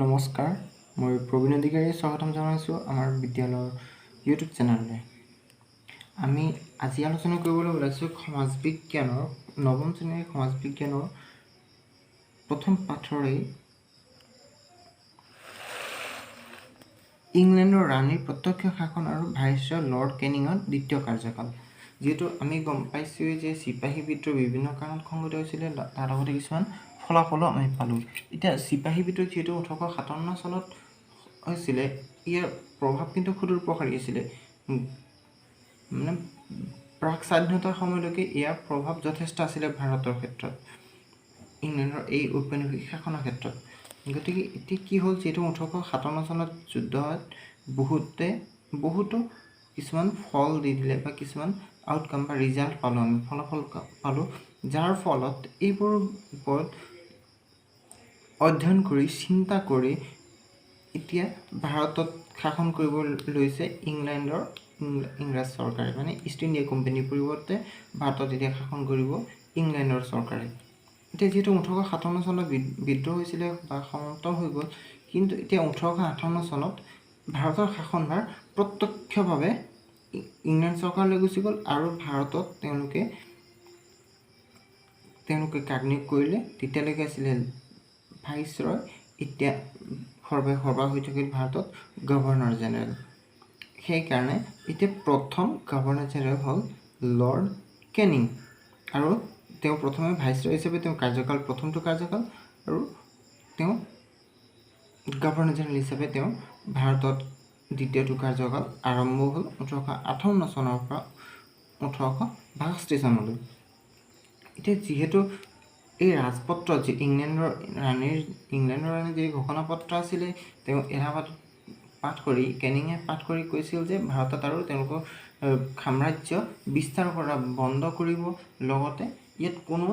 নমস্কাৰ, মই প্ৰবীণ অধিকাৰীয়ে স্বাগতম জনাইছোঁ আমাৰ বিদ্যালয়ৰ ইউটিউব চেনেললৈ। আমি আজি আলোচনা কৰিবলৈ ওলাইছোঁ সমাজ বিজ্ঞানৰ নৱম শ্ৰেণীৰ সমাজ বিজ্ঞানৰ প্ৰথম পাঠৰেই ইংলেণ্ডৰ ৰাণীৰ প্ৰত্যক্ষ শাসন আৰু ভাইচৰয় লৰ্ড কেনিঙৰ দ্বিতীয় কাৰ্যকাল। যিহেতু আমি গম পাইছোঁৱেই যে চিপাহী বিদ্ৰোহ বিভিন্ন কাৰণত সংঘটিত হৈছিলে, তাৰ লগতে কিছুমান ফলাফলো আমি পালোঁ। এতিয়া চিপাহী বিদ্ৰোহ যিহেতু 1857 চনত হৈছিলে, ইয়াৰ প্ৰভাৱ কিন্তু সুদূৰ প্ৰসাৰী আছিলে, মানে প্ৰাক স্বাধীনতাৰ সময়লৈকে ইয়াৰ প্ৰভাৱ যথেষ্ট আছিলে ভাৰতৰ ক্ষেত্ৰত, ইংলেণ্ডৰ এই ঔপনিৱেশিক শাসনৰ ক্ষেত্ৰত। গতিকে এতিয়া কি হ'ল, যিহেতু 1857 চনত যুদ্ধত বহুতো কিছুমান ফল দি দিলে বা কিছুমান আউটকাম বা ৰিজাল্ট পালোঁ, আমি ফলাফল পালোঁ, যাৰ ফলত এইবোৰৰ ওপৰত অধ্যয়ন কৰি চিন্তা কৰি এতিয়া ভাৰতত শাসন কৰিব লৈছে ইংলেণ্ডৰ ইংৰাজ চৰকাৰে, মানে ইষ্ট ইণ্ডিয়া কোম্পানীৰ পৰিৱৰ্তে ভাৰতত এতিয়া শাসন কৰিব ইংলেণ্ডৰ চৰকাৰে। এতিয়া যিহেতু 1857 চনত বিদ্ৰোহ হৈছিলে বা সমাপ্ত হৈ গ'ল, কিন্তু এতিয়া 1858 চনত ভাৰতৰ শাসনভাৰ প্ৰত্যক্ষভাৱে ইংলেণ্ড চৰকাৰলৈ গুচি গ'ল আৰু ভাৰতত তেওঁলোকে কাক নিয়োগ কৰিলে, তেতিয়ালৈকে আছিলে ভাইচৰয়, এতিয়া সৰ্বে সৰ্বা হৈ থাকিল ভাৰতত গভৰ্ণৰ জেনেৰেল। সেইকাৰণে এতিয়া প্ৰথম গভৰ্ণৰ জেনেৰেল হ'ল লৰ্ড কেনিং, আৰু তেওঁ প্ৰথমে ভাইচৰয় হিচাপে তেওঁ কাৰ্যকাল, প্ৰথমটো কাৰ্যকাল, আৰু তেওঁ গভৰ্ণৰ জেনেৰেল হিচাপে তেওঁ ভাৰতত দ্বিতীয়টো কাৰ্যকাল আৰম্ভ হ'ল 1858 চনৰ পৰা 1862 চনলৈ। এতিয়া যিহেতু এই ৰাজপত্ৰ, যি ইংলেণ্ডৰ ৰাণীৰ যি ঘোষণাপত্ৰ আছিলে, তেওঁ এলাহাবাদত পাঠ কৰি, কেনিঙে পাঠ কৰি কৈছিল যে ভাৰতত আৰু তেওঁলোকৰ সাম্ৰাজ্য বিস্তাৰ কৰা বন্ধ কৰিব, লগতে ইয়াত কোনো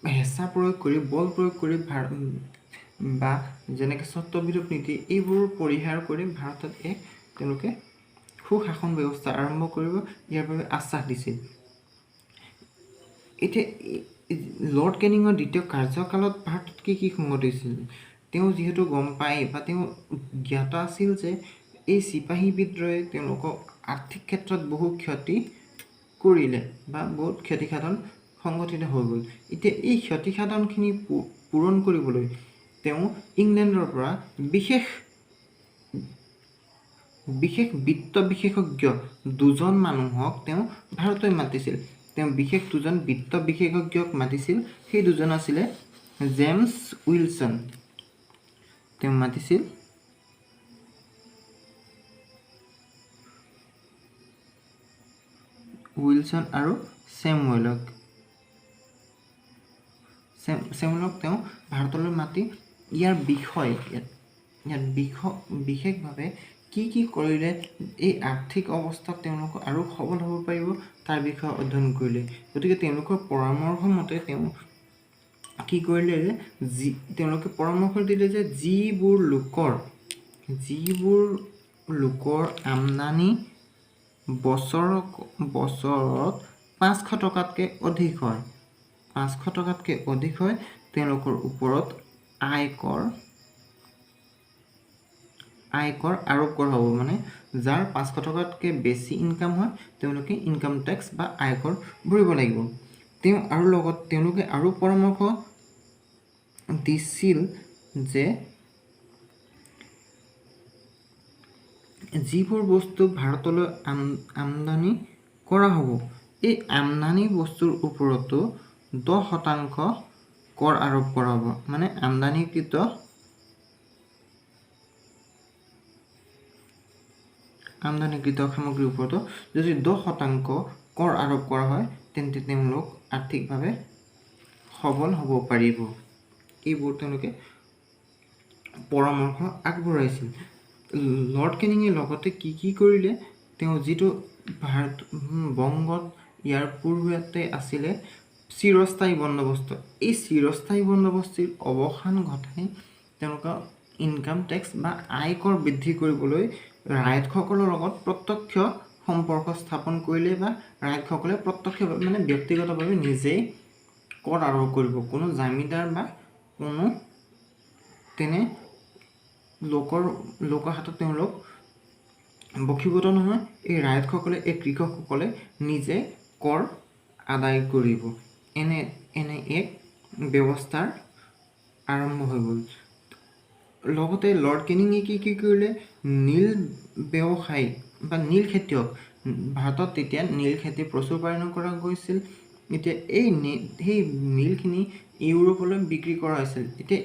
হেঁচা প্ৰয়োগ কৰি, বল প্ৰয়োগ কৰি বা যেনেকৈ স্বত্ববিৰোধ নীতি, এইবোৰ পৰিহাৰ কৰি ভাৰতত এক তেওঁলোকে সুশাসন ব্যৱস্থা আৰম্ভ কৰিব, ইয়াৰ বাবে আশ্বাস দিছিল। এতিয়া লৰ্ড কেনিঙৰ দ্বিতীয় কাৰ্যকালত ভাৰতত কি কি সংঘটিত হৈছিল, তেওঁ যিহেতু গম পায় বা তেওঁ জ্ঞাত আছিল যে এই চিপাহী বিদ্ৰোহে তেওঁলোকক আৰ্থিক ক্ষেত্ৰত বহু ক্ষতি কৰিলে বা বহুত ক্ষতিসাধন সংঘটিত হৈ গ'ল। এতিয়া এই ক্ষতিসাধনখিনি পূৰণ কৰিবলৈ তেওঁ ইংলেণ্ডৰ পৰা বিশেষ বিশেষ বিত্ত বিশেষজ্ঞ দুজন মানুহক তেওঁ ভাৰতলৈ মাতিছিল। তেওঁ বিশেষ দুজন বিত্ত বিশেষজ্ঞক মাতিছিল, সেই দুজন আছিলে জেমছ উইলছন, তেওঁ মাতিছিল উইলছন আৰু চেমুৱেলক। চেমুৱেলক তেওঁ ভাৰতলৈ মাতি ইয়াৰ বিষয়, ইয়াত বিশেষভাৱে কি কি কৰিলে এই আৰ্থিক অৱস্থাত তেওঁলোক আৰু সবল হ'ব পাৰিব তাৰ বিষয়ে অধ্যয়ন কৰিলে। গতিকে তেওঁলোকৰ পৰামৰ্শ মতে তেওঁ কি কৰিলে যে তেওঁলোকে পৰামৰ্শ দিলে যে যিবোৰ লোকৰ আমদানি বছৰত 500 টকাতকৈ অধিক হয়, 500 টকাতকৈ অধিক হয়, তেওঁলোকৰ ওপৰত আয়কৰ আৰোপ কৰা হ'ব। মানে যাৰ 500 টকাতকৈ বেছি ইনকাম হয় তেওঁলোকে ইনকাম টেক্স বা আয়কৰ ভৰিব লাগিব। তেওঁ আৰু লগত তেওঁলোকে আৰু পৰামৰ্শ দিছিল যে যিবোৰ বস্তু ভাৰতলৈ আমদানি কৰা হ'ব, এই আমদানি বস্তুৰ ওপৰতো 10% কৰ আৰোপ কৰা হ'ব। মানে আমদানিকৃত সামগ্ৰীৰ ওপৰতো যদি 10% কৰ আৰোপ কৰা হয়, তেন্তে তেওঁলোক আৰ্থিকভাৱে সবল হ'ব পাৰিব। এইবোৰ তেওঁলোকে পৰামৰ্শ আগবঢ়াইছিল। লৰ্ড কেনিঙে লগতে কি কি কৰিলে, তেওঁ যিটো ভাৰত বংগত ইয়াৰ পূৰ্বতে আছিলে চিৰস্থায়ী বন্দোবস্ত, এই চিৰস্থায়ী বন্দোবস্তিৰ অৱসান ঘটাই তেওঁলোকৰ ইনকাম টেক্স বা আয়কৰ বৃদ্ধি কৰিবলৈ ৰায়তসকলৰ লগত প্ৰত্যক্ষ সম্পৰ্ক স্থাপন কৰিলে বা ৰায়তসকলে প্ৰত্যক্ষভাৱে মানে ব্যক্তিগতভাৱে নিজেই কৰ আৰোপ কৰিব, কোনো জামিনদাৰ বা কোনো তেনে লোকৰ লোকৰ হাতত তেওঁলোক বশীভূত নহয়। এই ৰায়তসকলে, এই কৃষকসকলে নিজে কৰ আদায় কৰিব। এনে এনে এক ব্যৱস্থাৰ আৰম্ভ হৈ গ'ল। লগতে লৰ্ড কেনিঙে কি কি কৰিলে, নীল ব্যৱসায়ী বা নীল খেতিয়ক, ভাৰতত তেতিয়া নীল খেতি প্ৰচুৰ পৰিমাণে কৰা গৈছিল। এতিয়া এই সেই নীলখিনি ইউৰোপলৈ বিক্ৰী কৰা হৈছিল। এতিয়া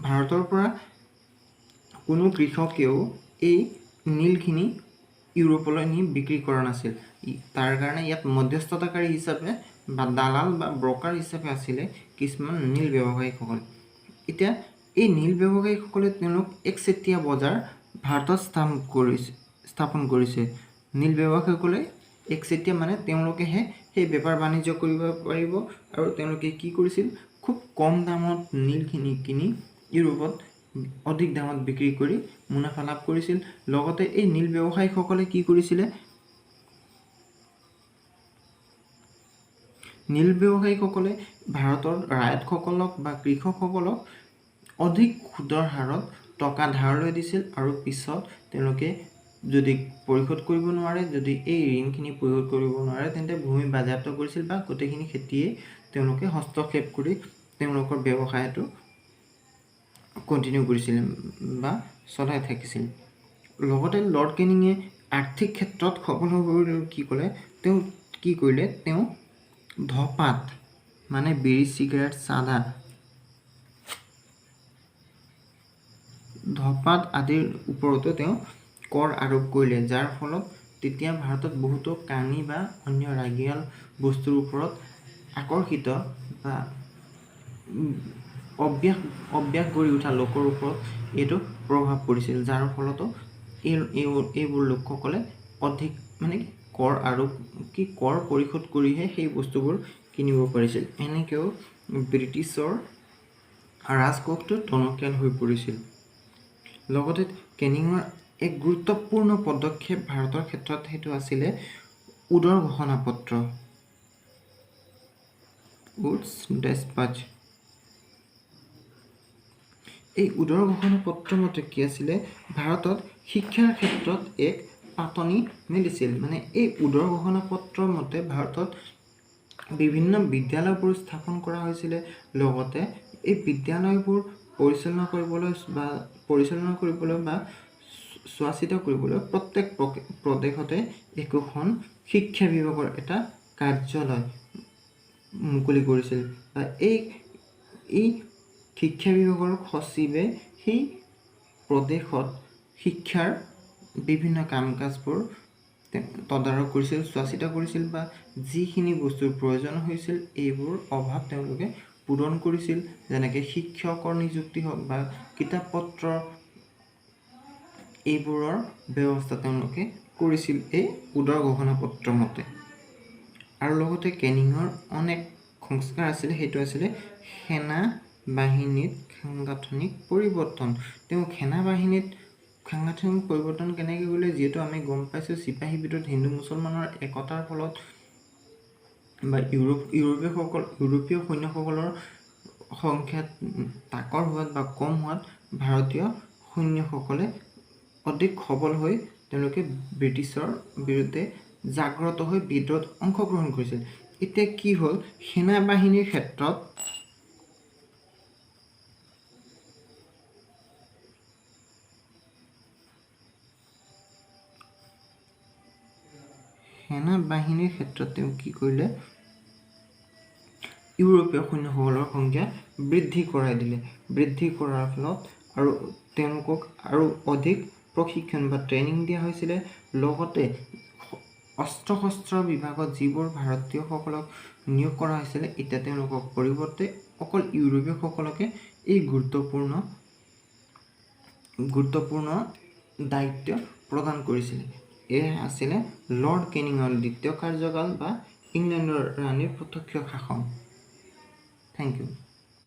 ভাৰতৰ পৰা কোনো কৃষকেও এই নীলখিনি ইউৰোপলৈ নি বিক্ৰী কৰা নাছিল। তাৰ কাৰণে ইয়াত মধ্যস্থতাকাৰী হিচাপে বা দালাল বা ব্ৰকাৰ হিচাপে আছিলে কিছুমান নীল ব্যৱসায়ীসকল। এতিয়া এই নীল ব্যৱসায়ীসকলে তেওঁলোক একচেটিয়া বজাৰ ভাৰতত স্থাপন কৰিছে। নীল ব্যৱসায়ীসকলে একচেটিয়া মানে তেওঁলোকেহে সেই বেপাৰ বাণিজ্য কৰিব পাৰিব। আৰু তেওঁলোকে কি কৰিছিল, খুব কম দামত নীলখিনি কিনি ইউৰোপত অধিক দামত বিক্ৰী কৰি মুনাফা লাভ কৰিছিল। লগতে এই নীল ব্যৱসায়ীসকলে কি কৰিছিলে, নীল ব্যৱসায়ীসকলে ভাৰতৰ ৰায়তসকলক বা কৃষকসকলক অধিক সুদৰ হাৰত টকা ধাৰলৈ দিছিল আৰু পিছত তেওঁলোকে যদি পৰিশোধ কৰিব নোৱাৰে, যদি এই ঋণখিনি পৰিশোধ কৰিব নোৱাৰে, তেন্তে ভূমি বাজেয়াপ্ত কৰিছিল বা গোটেইখিনি খেতিয়ে তেওঁলোকে হস্তক্ষেপ কৰি তেওঁলোকৰ ব্যৱসায়টো কণ্টিনিউ কৰিছিল বা চলাই থাকিছিল। লগতে লৰ্ড কেনিঙে আৰ্থিক ক্ষেত্ৰত সফল হ'বলৈ কি ক'লে, তেওঁ কি কৰিলে, তেওঁ ধপাত মানে বিড়ি, চিগাৰেট, চাদা, ধপাত আদিৰ ওপৰতো তেওঁ কৰ আৰোপ কৰিলে, যাৰ ফলত তেতিয়া ভাৰতত বহুতো কানি বা অন্য ৰাগিয়াল বস্তুৰ ওপৰত আকৰ্ষিত বা অভ্যাস গঢ়ি উঠা লোকৰ ওপৰত এইটো প্ৰভাৱ পৰিছিল, যাৰ ফলতো এইবোৰ লোকসকলে অধিক মানে কৰ আৰোপ কি কৰ পৰিশোধ কৰিহে সেই বস্তুবোৰ কিনিব পাৰিছিল। এনেকৈও ব্ৰিটিছৰ ৰাজকোষটো টনকিয়াল হৈ পৰিছিল। লগতে কেনিঙৰ এক গুৰুত্বপূৰ্ণ পদক্ষেপ ভাৰতৰ ক্ষেত্ৰত সেইটো আছিলে উডৰ ঘোষণাপত্ৰ, উডছ ডেছপাচ। এই উডৰ ঘোষণাপত্ৰ মতে কি আছিলে, ভাৰতত শিক্ষাৰ ক্ষেত্ৰত এক পাতনি মেলিছিল। মানে এই উডৰ ঘোষণাপত্ৰ মতে ভাৰতত বিভিন্ন বিদ্যালয়বোৰ স্থাপন কৰা হৈছিলে। লগতে এই বিদ্যালয়বোৰ পৰিচালনা কৰিবলৈ বা চোৱা চিতা কৰিবলৈ প্ৰত্যেক প্ৰদেশতে একোখন শিক্ষা বিভাগৰ এটা কাৰ্যালয় মুকলি কৰিছিল। বা এই শিক্ষা বিভাগৰ সচিবে সেই প্ৰদেশত শিক্ষাৰ বিভিন্ন কাম কাজবোৰ তদাৰক কৰিছিল, চোৱা চিতা কৰিছিল বা যিখিনি বস্তুৰ প্ৰয়োজন হৈছিল এইবোৰ অভাৱ তেওঁলোকে পূৰণ কৰিছিল। যেনেকৈ শিক্ষকৰ নিযুক্তি হওক বা কিতাপ পত্ৰ এইবোৰৰ ব্যৱস্থা তেওঁলোকে কৰিছিল এই উডৰ ঘোষণাপত্ৰ মতে। আৰু লগতে কেনিঙৰ অনেক সংস্কাৰ আছিলে, সেইটো আছিলে সেনা বাহিনীত সাংগঠনিক পৰিৱৰ্তন। তেওঁ সেনা বাহিনীত সাংগঠনিক পৰিৱৰ্তন কেনেকৈ কৰিলে, যিহেতু আমি গম পাইছোঁ চিপাহী বিদ্ৰোহত হিন্দু মুছলমানৰ একতাৰ ফলত বা ইউৰোপীয় সৈন্যসকলৰ সংখ্যাত তাকৰ হোৱাত বা কম হোৱাত ভাৰতীয় সৈন্যসকলে অধিক সবল হৈ তেওঁলোকে ব্ৰিটিছৰ বিৰুদ্ধে জাগ্ৰত হৈ বিদ্ৰোহত অংশগ্ৰহণ কৰিছিল। এতিয়া কি হ'ল, সেনা বাহিনীৰ ক্ষেত্ৰত তেওঁ কি কৰিলে, ইউৰোপীয় সৈন্যসকলৰ সংখ্যা বৃদ্ধি কৰাই দিলে। বৃদ্ধি কৰাৰ ফলত আৰু তেওঁলোকক আৰু অধিক প্ৰশিক্ষণ বা ট্ৰেইনিং দিয়া হৈছিলে। লগতে অস্ত্ৰ শস্ত্ৰ বিভাগত যিবোৰ ভাৰতীয়সকলক নিয়োগ কৰা হৈছিলে, এতিয়া তেওঁলোকক পৰিৱৰ্তে অকল ইউৰোপীয়সকলকে এই গুৰুত্বপূৰ্ণ দায়িত্ব প্ৰদান কৰিছিলে। এয়া আছিলে লৰ্ড কেনিঙৰ দ্বিতীয় কাৰ্যকাল বা ইংলেণ্ডৰ ৰাণীৰ প্ৰত্যক্ষ শাসন। Thank you.